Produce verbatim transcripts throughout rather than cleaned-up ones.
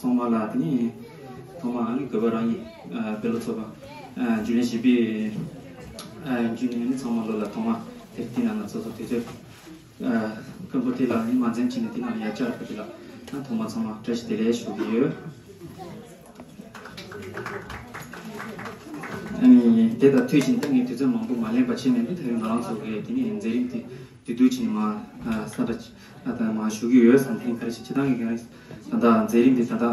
ཚང་མ་ལ་དེ་ནི་ཐོག་མ་ཨ་ནི་དགོས་པ་རང་ཉིད་དཔེ་ལ་ཚོགས་པ་རྒྱུན་ལས་བཞི་པའི་རྒྱུན་ནས་ནི་ཚང་མ་ལོ་ལ་ཐོག་མ་དེབ་དེ་ནང་ན་ཚོགས་ཚོགས་དུས་ཚོད། སྐམ་པོ་དེ་ལ་ནི་མ་འཛེམ་བྱས་ནས་དེ་ནང་ཡར་བཅར་བ་དེ་ལ་ན་ཐོག་མ་ཚང་མ་བཀྲ་ཤིས་བདེ་ལེགས་ཞུ་གི་ཡོད། ཨ་ནི་དེ་དང་མཐུད་བཞིན་ད་ངས་དུས་ཚོད་མང་པོ་མ་ལེན་པ་བྱས་ནས་འདི་ཐོག་ང་རང་ཚོ་གི་དེ་ནས་མཛད་རིམ་དེ་བསྡུས་བསྡུས་བྱས་ནས་མ་ས་ད་ད་མ་ཞུ་གི་ཡོད། བསམ་ཐེངས་ག་རེ་ཞིག་ཅི་ད་ངས་ག་རེ་ད་ད་མཛད་རིམ་དེ་ད་ད་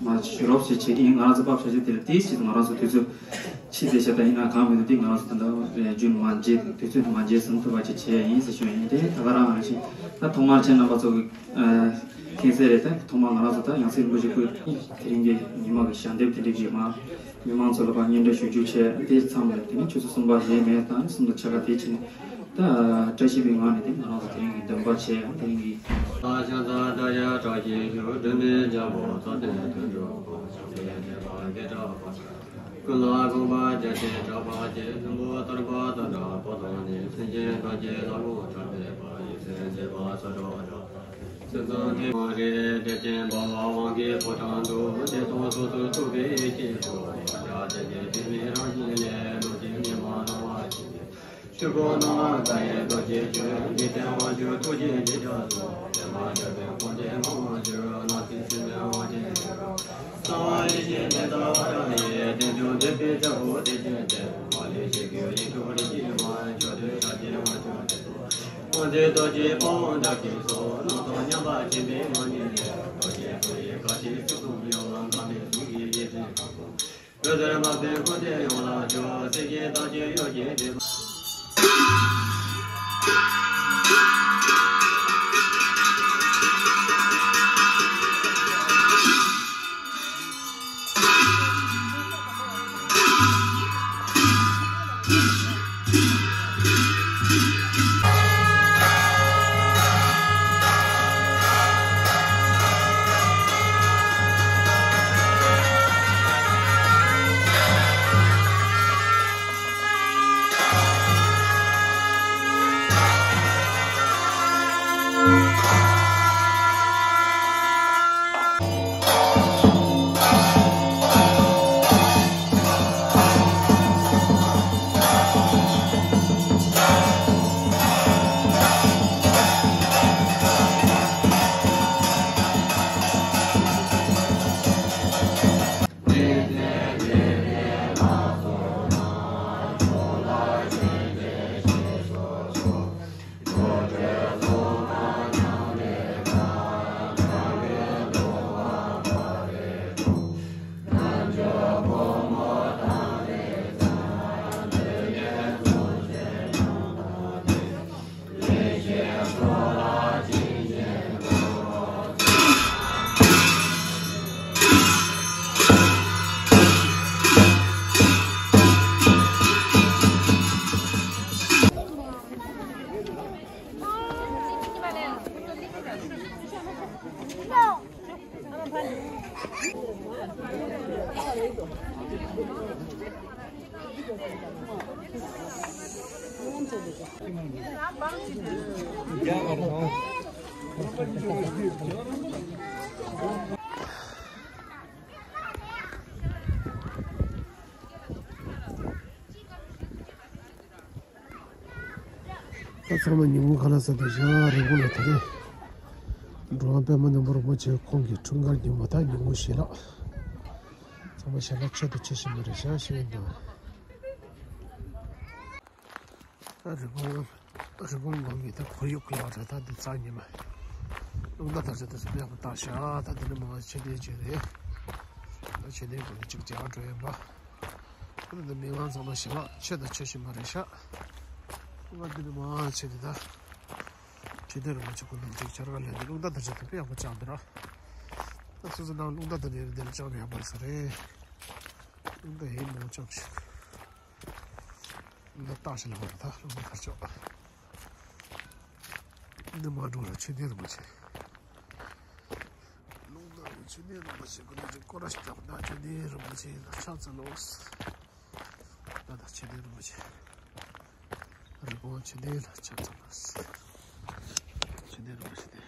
མ་ཞུ་རོགས་ཞེས་བྱེད་ཀྱི་ཡིན། ང་རང་ཚོ་ཕབ་བྱ་ཆེད་དེ་ལ་དེའི་ཕྱིས་སུ་ང་རང་ཚོ་དུས་ཚོད། ཕྱི་དེ་ཤ་ད་ཡིན་ན་གང་མི་འདུག་དེ་ང་རང་ཚོ་ད་ལྟ་རྒྱུན་མ་བརྗེད་དུས་ཚོད་མ་བརྗེད་ཟིན་ཐུབ་པ་ཅིག་བྱས་ཡིན་ཟེར་ཞུ་ཡ་ཡིན། དེ་ད་ག་རང་ཨ་ཤི་ད་ཐོག་མར་ཁྱེད་རྣམ་པ་ཚོ་གི་མཁྱེན་གསལ་རེད། ད་ཐོག་མར་ང་རང་ཚོ་ད་ཡང་སྲིད་རིན་པོ་ཆེ་སྐུ་དེ་རིང་གི་ཉི་མ་གི་ཞལ་འདེབས་དེ་འདྲ་གི་མ་མི་མང་ཚོ་ལ་ཕར་སྙན་སྒྲོན་ཞུ་རྒྱུ་བྱས། དེ་མཚམས་ལ་དེ་ནི་ཆུ་ཚོད་གསུམ་པ་ཞེས་མེད་དང་གསུམ་དང་ཕྱེད་ཀ་དེ་ཕྱིན་ནས་ད་བཀྲ་ཤིས་པའི་ངང་ནས་དེ་ང་རང་ཚོ་དེ་རིང་གི་འདོན་པ་བྱས། དེ་རིང་གི། ཀུན་ལ་དགོངས་པ་རྒྱ་ཆེན་གྲགས་པ་ཆེ། སྲིན་པོ་ཐར་པ་དང་འདྲ་པོ་དང་ནི། སེམས་ཅན་ཐམས་ཅད་ལ་དགོངས་དྲངས་པའི་བར་ཡིད་སེམས་བརྗེད་པ་ཚོར་བ་འདྲ། སེམས་ཙམ་དེ་མ་རེད། དེ་ཅན་འབར་བ་དབང་གི་ཕོ་བྲང་དུ། བདེ་སྟོང་སོ་སོར་རྟོག་པའི་སྐྱེས་སུ་ཡང་བྱ་དེ་ནི་དེ་མི་རང་བཞིན་ལས། ལོ་གཅིག་ཉི་མ་སྣང་བ་ཞིག་ཆོས་སྐུ་སྣང་བ་མཐའ་ཡས་རྡོ་རྗེ་ཆོས། འཇིག་རྟེན་དབང་ཕྱུག་ཐུགས་རྗེའི་རྗེས་ཆགས་སུ། པདྨ་འཇའ་ཚོན་དཀོན་ཅན་ངོ་བོར་གྱུར། སྣང་སྲིད་སྲིད་མོའི་དབང་ཆེན་ཡོད། གསང་བ་ཡེ་ཤེས་ནི་རྩ་བ་རང་ཡིན། རྟེན་འབྱུང་འདུས་པའི་ལྕགས་ཕུར་དེ་ཅན་ཏེ། མ་ལུས་ཆོས་སྐུའི་དབྱིངས་ཕྱུག་རིན་ཆེན་མ། མཆོག་ཐུན་ཕྱག་རྒྱའི་དབང་ཕྱུག་དེ་ཚོ། དབང་ཕྱུག་རྡོ་རྗེ་དཔའ་བོ་འདྲ་སྐྱེས་སོ། སྣང་སྟོང་མཉམ་པ་སྐྱེ་མེད་མ་ཉིད་ལས། རྡོ་རྗེ་ཐུགས་ཡི་བཀའ་ཆོས་ཚུལ་གསུམ་ཡོངས་ལ་འགག་མེད་གཟུངས་ཀྱི་ཡེ་ཤེས་ཁམས་གསུམ། འོད་ཟེར་དམར་པོས་འཁོར་འདས་ཡོངས་ལ་སྤྱོད། སྲིད་ཞིའི་དྭངས་བཅུད་གཡོ་བའི་སྒྲིབ་པ། ད་ཚང་མ་ཉིན་གུང་ཁ་ལག་ཟ་དུས་ཤག་རི་མོ་ལ་དེ་རེད། འགྲོ་བ་པདྨ་ནོར་བུ་རིན་པོ་ཆེ་ཁོང་གི་འཁྲུངས་སྐར་ཉིན་མོ་ད་ཉིན་གུང་ཞལ་ལག་ཚང་མ་ཞལ་ལག་ཆེད་དུ་ཆེ་ཞིག་མ་རེད་ཤག་ཤེས་འདུག་ད་རི་བོང་རི་བོང་ལུང་གི་ད་ཁོར་ཡུག་ཁོ་ཡག་རེད། ད་འདི་རྩ་ཉི་མ་རླུང་རྟ་དར་ཆ་དེ་ཚོ་དཔེ་ཡག་པོ་བཏགས་ཤག་ད་འདི་ནི་མ་ཆེ་ལྡན་ཅིག་རེད། ད་ཆེ་ལྡན་དགོན་ནས་ཅིག་མཇལ་འགྲོ་ཡིན་པ། ད་འདི་མི་མང་ཚང་མ་ཞལ་ལག་ཆེད་དུ་ཆེ་ཞིག་མ་རེད་ཤག་ང་འདི་ནི་མ་ཆེ་ལྡན་ད། ཆེ་ལྡན་རིན་པོ་ཆེ་སྐུ་ལུང་ཅིག་འཆར་ག་ལས་འདི་རླུང་རྟ་དར་ཆ་དེ་དཔེ་ཡག་པོ་བཅངས་འདུག་ར། ད་སོ་སོ་ནང་རླུང་རྟ་དར་ནས་འདིར་བཅངས་ཡག་པ་རེད་ས་རེད། རླུང་རྟ་ཡིན་མོ་ཅོག་ཞིག་འདི་བཏགས་ཤིང་ལ་བར་ད་རླུང་རྟ་ཁར་ཅོག་འདི་མ་འགྲོ་ར་ཆོས་ལྡན་རིན་པོ་ཆེ། རླུང་རྟ་ཆོས་ལྡན་རིན་པོ་ཆེ་སྐུ་ལུང་ཅིག་སྐོར་ར་ཞིག་བཏབ་ན་ཆོས་ལྡན་རིན་པོ་ཆེ་ལ་ཕྱག་འཚལ་ལོ། ད་ད་ཆོས་ལྡན་རིན་པོ་ཆེ། རི་བོང་ཆོས་ལྡན་ལ་ཕྱག་འཚལ་ལོ། ཆོས་ལྡན་རིན་པོ་ཆེ་སྟེ།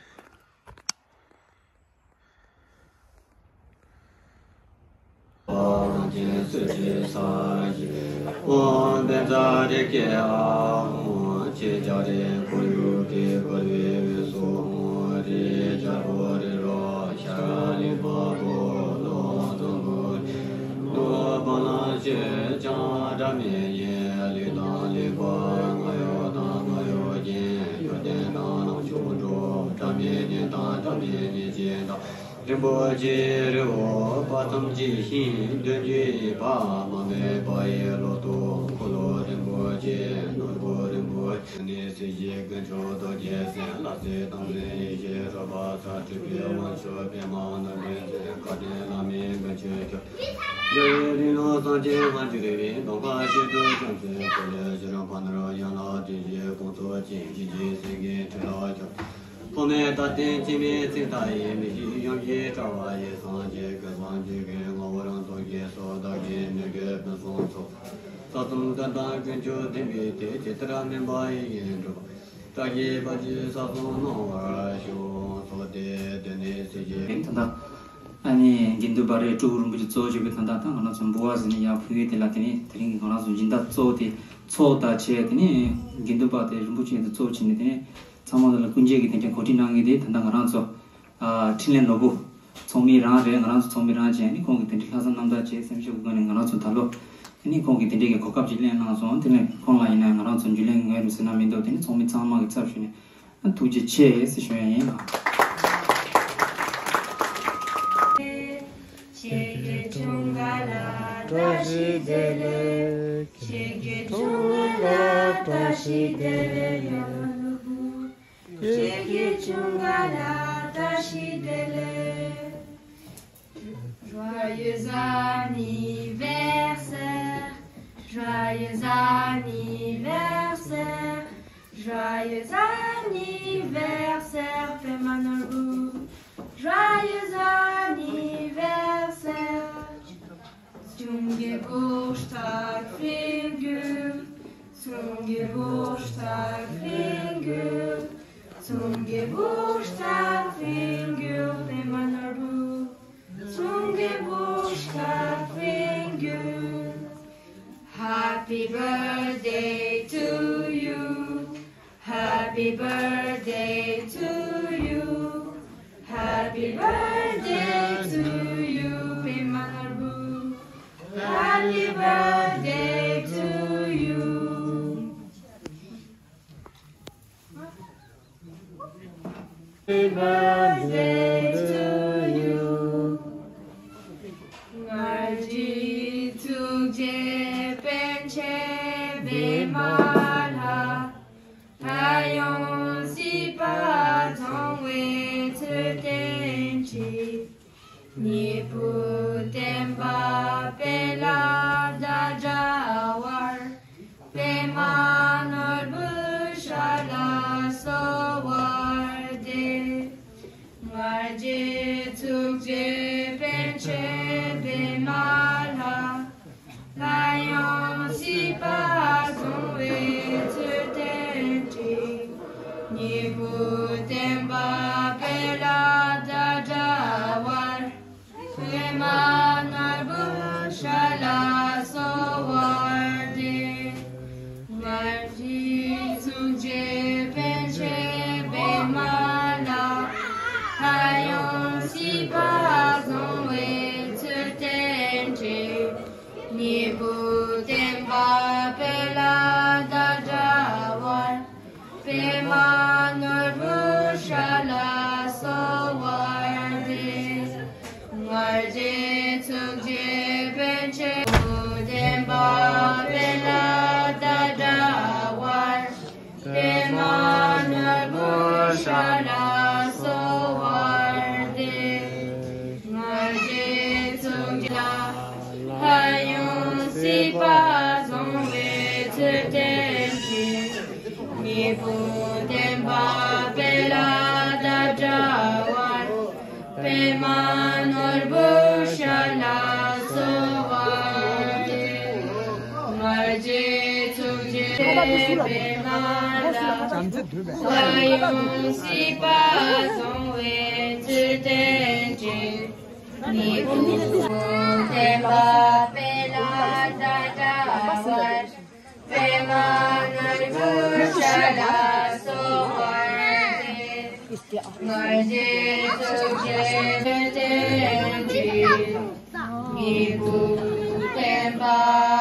རིན་པོ་ཆེའི་རི་བོ་པ་ཐམས་ཅད་ཤིང་བདུན་བརྒྱུད་པ། མ་འོངས་པ་ཡི་ལོ་ཏོག་འཁོར་ལོ་རིན་པོ་ཆེ། ནོར་བུ་རིན་པོ་ཆེ་ནི། སྲིད་ཞིའི་དཀོན་མཆོག་རྡོ་རྗེ་སེམས། ལྷ་སྲས་ཐམས་ཅད་ཡེ་ཤེས་རོལ་པ་སྩལ། སྤྲུལ་པའི་དབང་ཕྱུག་པདྨ་ནོར་བུས་མཛད། སྐལ་ལྡན་བླ་མའི་མགོན་ཁྱོད་ཀྱིས། རྒྱལ་བའི་རིགས་ལ་སངས་རྒྱས་དབང་ཕྱུག་རིགས་ལས། གདམས་ངག་ཆོས་སྒྲོན་རྒྱ་མཚོའི་འཁོར་ལོས་སྒྱུར། ཕ་ནོར་ཡན་ལག་བདུན་བཞིའི་དགོངས་རྫོགས་ཅན། ཞིང་གི་སེང་གེའི་ཁྲི་ལ་འཁྱམས། ཐོགས་མེད་དད་ལྡན་འཆི་མེད་ཚེ་མཐའ་ཡས། མི་ཤིགས་ཡུམ་གྱི་དྲ་བ་ཡི། སངས་རྒྱས་ཀུན་བཟང་འཇིག་རྟེན་ངོ་བོར་མཐོང་བའི་ཚོགས། བདག་གི་མོས་གུས་ཕུན་སུམ་ཚོགས། རྩ་གསུམ་དོན་དམ་ཀུན་ཀྱང་ལྡན་པའི་དེད། ཇི་ལྟར་སྨོན་པ་ཡིད་བཞིན་འགྲུབ། བཀྲ་ཤིས་པ་ཇི་བསགས་གསུམ་གནང་བར་ཤོག་ཚོགས་དེ་དེ་ནས་སྲིད་ཞིའི། ད་ལྟ་ཨ་ནི་དགེ་འདུན་པ་རེ་སྤྲུལ་སྐུ་རིན་པོ་ཆེ་གཙོ་བྱས་པའི་ད་ལྟ་ད་ང་རང་ཚོ་འབུལ་བ་ཟེར་ནས་ཡར་ཕུལ་ཡས་དེ་ལ། དེ་ནས་དེ་རིང་གི་ང་རང་ཚོ་སྦྱིན་བདག་གཙོ་བོ་དེ་ཚོགས་དང་བཅས། དེ་ནས་དགེ་འདུན་པ་དེ་རིན་པོ་ཆེ་དེ་གཙོ་བྱས་ནས། དེ་ནས་ཚང་མ་ལ་སྐུ་མཇལ་གྱི་དེ་འདྲའི་གོ་སྒྲིག་གནང་མཁན་དེ་ད་ལྟ་ང་རང་ཚོ་ཨ་འཕྲིན་ལས་ནོར་བུ། ཚོགས་མི་རང་རེད། ང་རང་ཚོ་ཚོགས་མི་རང་བྱས་ནས་ཁོང་གིས་དེ་འདྲའི་ལྷག་བསམ་རྣམ་དག་བྱས། སེམས་ཤུགས་སྒོ་ནས་ང་རང་ཚོ་ད་ལོ་དེ་ནས་ཁོང་གིས་དེ་འདྲའི་གི་གོ་སྐབས་ཅིག་ལེན་གནང་སོང་། དེ་ནས་ཁོང་ལ་ཡིན་ན་ང་རང་ཚོ་འཇུ་ལེན་ངོས་ནས་ཟེར་ན་མི་འདུག་དེ་ནས་ཚོགས་མི་ཚང་མ་གི་ཚབ་ཞུས་ནས་ཐུགས་རྗེ་ཆེ་ཟེར་ཞུ་ཡ་ཡིན། ཁྱེད་ཀྱི་འཁྲུངས་སྐར་ལ་བཀྲ་ཤིས་བདེ་ལེགས། ཁྱེད་ཀྱི་འཁྲུངས་སྐར་ལ་བཀྲ་ཤིས་བདེ་ལེགས། ཁྱེད་ཀྱི་འཁྲུངས་སྐར་ལ་བཀྲ་ཤིས་བདེ་ལེགས། Joyeux anniversaire, joyeux anniversaire, joyeux anniversaire, པདྨ་ནོར་བུ། Joyeux anniversaire. Zum Geburtstag wünsche ich dir, zum Geburtstag wünsche ich dir, zum Geburtstag wünsche ich dir, Happy birthday to you. Happy birthday to you. Happy birthday to you, པདྨ་ནོར་བུ། Happy birthday to you. Happy birthday to you. ང་རྒྱལ་ཐུགས་རྗེ་པཎ་ཆེན་པདྨ་ལྷ། ལྷ་ཡང་སྲིད་པ་སྲུང་བའི་མཚོན་རྟེན་ཅིག་སྙིང་པོ་བསྟན་པ་སྤེལ་ལ་ཟླ་གྲགས་བར། པདྨ་ནོར་བུ་ཞལ་ལ་གསོལ་བ་འདེབས། ང་རྒྱལ་ཐུགས་རྗེ་པཎ་ཆེན་པདྨ་ལྷ། ལྷ་ཡང་སྲིད་པ་སྲུང་བའི་མཚོན་རྟེན་ཅིག་སྙིང་པོ་བསྟན་པ་སྤེལ་ལ་ཟླ་གྲགས་བར། པདྨ་ནོར་བུ་ཞལ་ལ་གསོལ་བ་འདེབས། ང་རྒྱལ་ཐུགས་རྗེ་ ལུས་པོ་བརྟན་པ་དཔལ་ལ་བརྡ་བསྒྲགས་པར། པདྨ་ནོར་བུ་ཞལ་ལ་གསོལ་བར་འདུད། སྔར་བྱས་ཐུགས་རྗེའི་པཎ་ཆེན་པོ། བརྟན་པ་དཔལ་ལ་བརྡ་བསྒྲགས་པར། པདྨ་ནོར་བུ་ཞལ་ལ་གསོལ་བར་འདུད། སྔར་བྱས་ཐུགས་རྗེ་ལ་ལྷ་ཡང་སྲིད་པ་སྦྱོང་བའི་ཚུལ་བསྟན་ཅིང་། སྙིང་པོ་བརྟན་པ་དཔལ་ལ་བརྡ་བསྒྲགས་པར། པདྨ་ནོར་བུ་ཞལ་ལ་གསོལ་བར་འདུད། སྔར་བྱས་ཐུགས་རྗེ་པདྨ་ལྷ། ལྷ་ཡང་སྲིད་པ་སྦྱོང་བའི་ཚུལ་བསྟན་ཅིང་། སྙིང་པོ་བརྟན་པ་དཔལ་ལ་བརྡ་བསྒྲགས་པར། པདྨ་ནོར་བུ་ཞལ་ལ་གསོལ་བར་འདུད། སྔར་བྱས་ཐུགས་རྗེ་བསྟན་ཅིང་། སྙིང་པོ་བརྟན་པ་